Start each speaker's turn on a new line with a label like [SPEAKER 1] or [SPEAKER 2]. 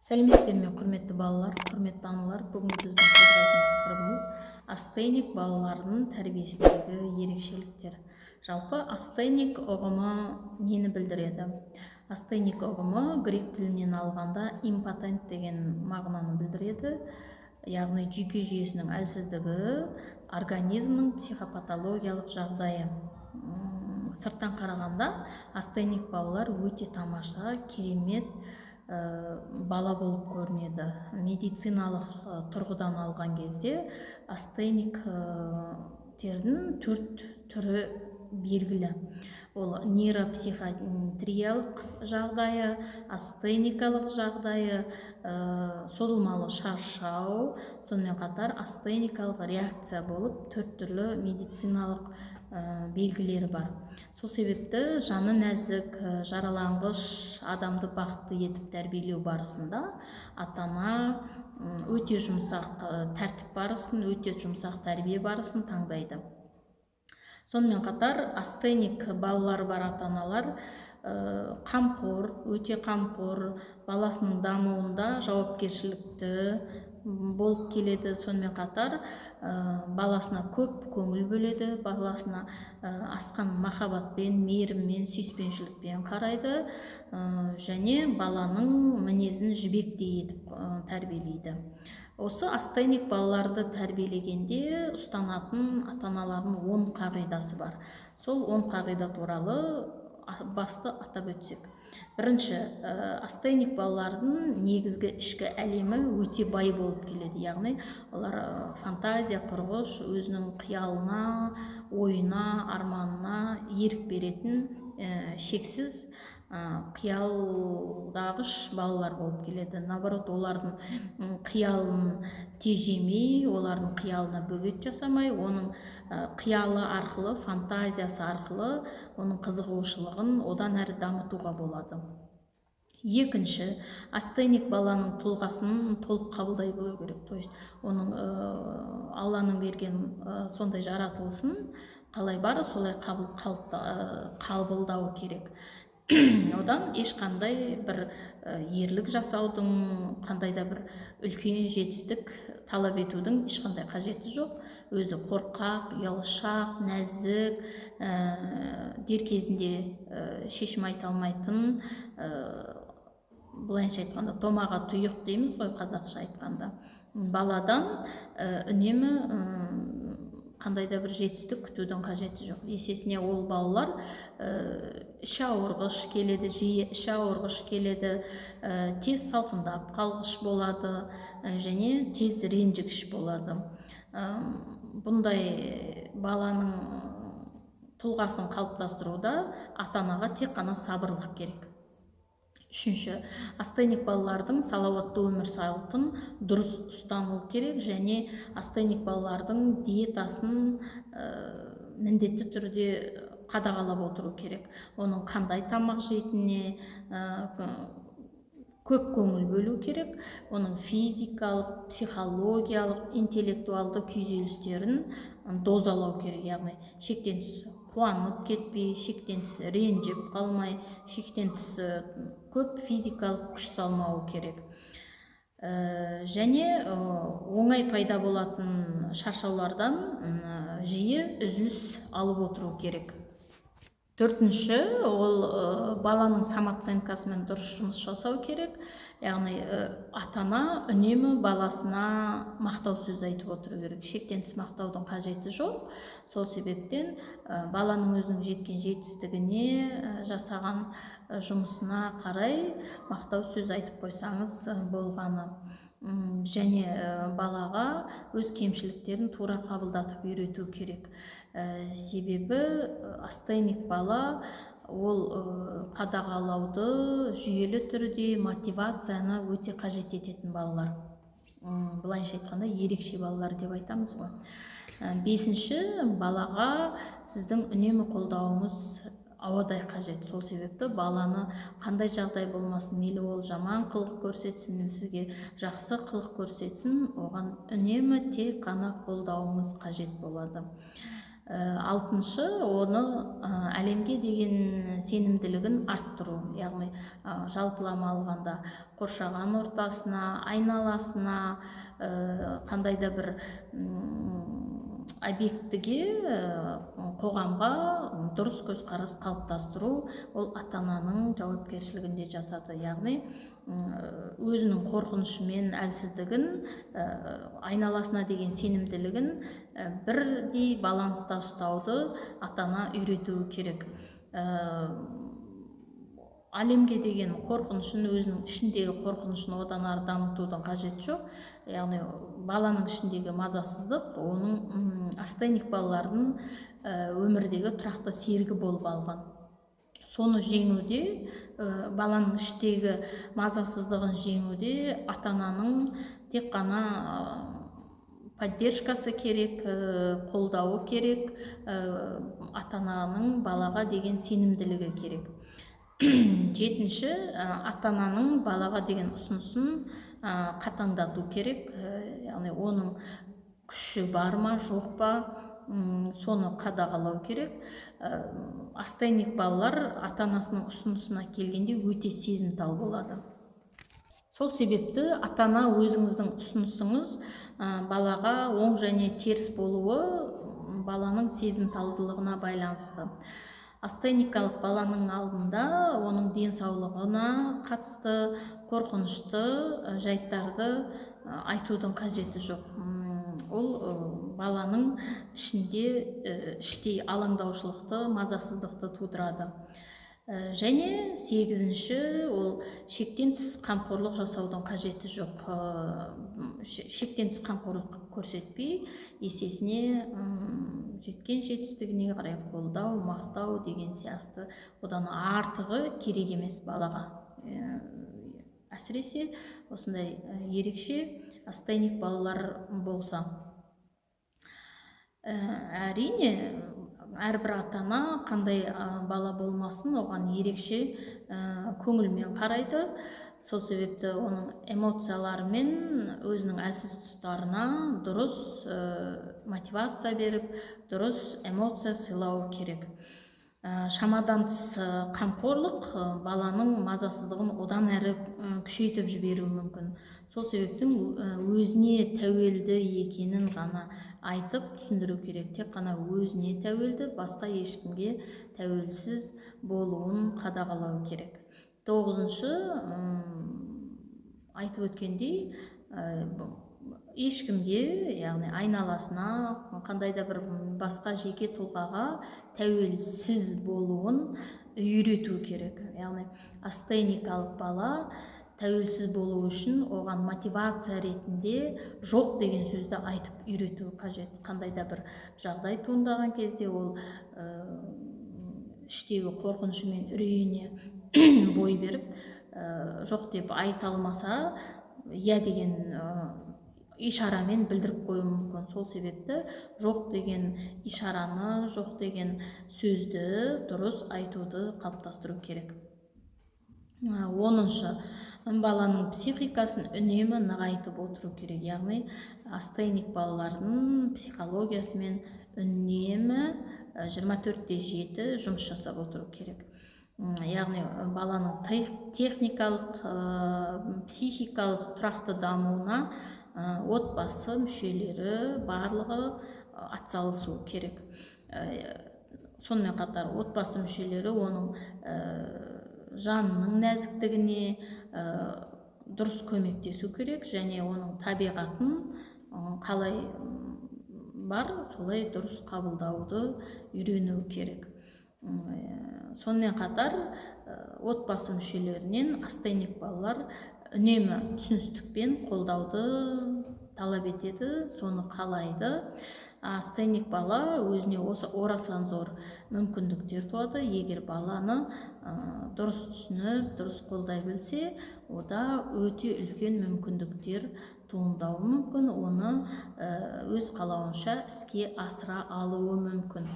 [SPEAKER 1] Сәлеметсіздер ме, құрметті балалар, құрметті аналар! Бүгінгі біздің қозғайтын тақырыбымыз – астеник балалардың тәрбиесіндегі ерекшеліктер. Жалпы, астеник ұғымы нені білдіреді? Астеник ұғымы грек тілінен алғанда импотент деген мағынаны білдіреді, яғни жүйке жүйесінің әлсіздігі, организмнің психопатологиялық жағдайы. Сырттан қарағанда астеник балалар өте тамаша, керемет бала болып көрінеді. Медициналық тұрғыдан алған кезде астениктердің төрт түрі белгілі: ол нейропсихиатриялық жағдайы, астеникалық жағдайы, созылмалы шаршау, сонымен қатар астеникалық реакция болып төрт түрлі медициналық белгілері бар. Сол себепті жаны нәзік, жараланғыш адамды бақытты етіп тәрбиелеу барысында ата ана өте жұмсақ тәртіп барысын, өте жұмсақ тәрбие барысын таңдайды. Сонымен қатар астеник балалары бар ата аналар қамқор, өте қамқор, баласының дамуында жауапкершілікті болып келеді. Сонымен қатар баласына көп көңіл бөледі, баласына асқан махаббатпен, мейіріммен, сүйіспеншілікпен қарайды және баланың мінезін жібектей етіп тәрбиелейді. Осы астеник балаларды тәрбиелегенде ұстанатын ата аналардың 10 қағидасы бар. Сол 10 қағида туралы басты атап өтсек, бірінші, астеник балалардың негізгі ішкі әлемі өте бай болып келеді, яғни олар фантазия құрғыш, өзінің қиялына, ойына, арманына ерік беретін, шексіз қиялдағыш балалар болып келеді. Наоборот, олардың қиялын тежемей, олардың қиялына бөгет жасамай, оның қиялы арқылы, фантазиясы арқылы оның қызығушылығын одан әрі дамытуға болады. Екінші, астеник баланың тұлғасын толық қабылдай білу керек, то есть оның Алланың берген сондай жаратылысын қалай бар, солай қабылдауы керек. Одан ешқандай бір ерлік жасаудың, қандай да бір үлкен жетістік талап етудің ешқандай қажеті жоқ. Өзі қорқақ, ұялшақ, нәзік, дер кезінде шешім айта алмайтын, былайынша айтқанда, томаға тұйық дейміз ғой қазақша айтқанда, баладан үнемі қандай да бір жетістік күтудің қажеті жоқ. Есесіне ол балалар іші ауырғыш келеді, жиі іші ауырғыш келеді, тез салқындап қалғыш болады және тез ренжігіш болады. Бұндай баланың тұлғасын қалыптастыруда ата анаға тек қана сабырлық керек. Үшінші, астеник балалардың салауатты өмір салтын дұрыс ұстану керек және астеник балалардың диетасын міндетті түрде қадағалап отыру керек. Оның қандай тамақ жейтініне көп көңіл бөлу керек, оның физикалық, психологиялық, интеллектуалды күйзелістерін дозалау керек, яғни шектен тыс қуанып кетпей, шектен тыс ренжіп қалмай, шектен тыс көп физикалық күш салмауы керек. Және оңай пайда болатын шаршаулардан жиі үзіліс алып отыру керек. Төртінші, ол баланың самооценкасымен дұрыс жұмыс жасау керек, яғни ата ана үнемі баласына мақтау сөз айтып отыру керек. Шектен тыс мақтаудың қажеті жоқ. Сол себептен баланың өзінің жеткен жетістігіне, жасаған жұмысына қарай мақтау сөз айтып қойсаңыз болғаны. Және балаға өз кемшіліктерін тура қабылдатып үйрету керек. Себебі астеник бала ол қадағалауды, жүйелі түрде мотивацияны өте қажет ететін балалар. Былайынша айтқанда, ерекше балалар деп айтамыз ғой. Бесінші, балаға сіздің үнемі қолдауыңыз ауадай қажет. Сол себепті баланы қандай жағдай болмасын, мейлі ол жаман қылық көрсетсін, сізге жақсы қылық көрсетсін, оған үнемі тек қана қолдауыңыз қажет болады. Алтыншы, оны әлемге деген сенімділігін арттыру, яғни жалпылама алғанда қоршаған ортасына, айналасына, қандай да бір объектіге, қоғамға дұрыс көзқарас қалыптастыру ол ата-ананың жауапкершілігінде жатады. Яғни өзінің қорқынышы мен әлсіздігін, айналасына деген сенімділігін бірдей баланста ұстауды ата-ана үйретуі керек. Әлемге деген қорқынышын, өзінің ішіндегі қорқынышын одан ары дамытудың қажеті жоқ. Яғни баланың ішіндегі мазасыздық оның астеник балалардың өмірдегі тұрақты серігі болып алған. Соны жеңуде, баланың іштегі мазасыздығын жеңуде ата-ананың тек қана поддержкасы керек, қолдауы керек, ата-ананың балаға деген сенімділігі керек. Жетінші, ата-ананың балаға деген ұсынысын қатаңдату керек, яғни оның күші бар ма, жоқ па, соны қадағалау керек. Астеник балалар ата-анасының ұсынысына келгенде өте сезімтал болады. Сол себепті ата-ана, өзіңіздің ұсынысыңыз балаға оң және теріс болуы баланың сезімталдылығына байланысты. Астеникалық баланың алдында оның денсаулығына қатысты қорқынышты жайттарды айтудың қажеті жоқ. Ол баланың ішінде іштей алаңдаушылықты, мазасыздықты тудырады. Және сегізінші, ол шектен тыс қамқорлық жасаудың қажеті жоқ. Шектен тыс қамқорлық көрсетпей, есесіне жеткен жетістігіне қарай қолдау, мақтау деген сияқты, одан артығы керек емес балаға. Әсіресе осындай ерекше астеник балалар болса. Әрине, әрбір ата-ана қандай бала болмасын, оған ерекше көңілмен қарайды. Сол себепті оның эмоциялары мен өзінің әлсіз тұстарына дұрыс мотивация беріп, дұрыс эмоция сыйлау керек. Шамадан тыс қамқорлық баланың мазасыздығын одан әрі күшейтіп жіберуі мүмкін. Сол себептен өзіне тәуелді екенін ғана айтып түсіндіру керек. Тек қана өзіне тәуелді, басқа ешкімге тәуелсіз болуын қадағалау керек. Тоғызыншы, айтып өткендей, ешкімге, яғни айналасына, қандай да бір басқа жеке тұлғаға тәуелсіз болуын үйрету керек. Яғни астеникалық бала тәуелсіз болу үшін оған мотивация ретінде жоқ деген сөзді айтып үйрету қажет. Қандай да бір жағдай туындаған кезде ол іштегі қорқынышы мен үрейіне бой беріп, жоқ деп айта алмаса, иә деген ишарамен білдіріп қоюы мүмкін. Сол себепті жоқ деген ишараны, жоқ деген сөзді дұрыс айтуды қалыптастыру керек. 10-шы, баланың психикасын үнемі нығайтып отыру керек. Яғни астеник балалардың психологиясымен үнемі 24/7 жұмыс жасап отыру керек. Яғни баланың техникалық, психикалық тұрақты дамуына отбасы мүшелері барлығы атсалысу керек. Сонымен қатар отбасы мүшелері оның жанының нәзіктігіне дұрыс көмектесу керек және оның табиғатын қалай бар, солай дұрыс қабылдауды үйрену керек. Сонымен қатар отбасы мүшелерінен астеник балалар үнемі түсіністік пен қолдауды талап етеді, соны қалайды. Астеник бала өзіне осы орасан зор мүмкіндіктер туады. Егер баланы дұрыс түсініп, дұрыс қолдай білсе, ода өте үлкен мүмкіндіктер туындауы мүмкін, оны өз қалауынша іске асыра алуы мүмкін.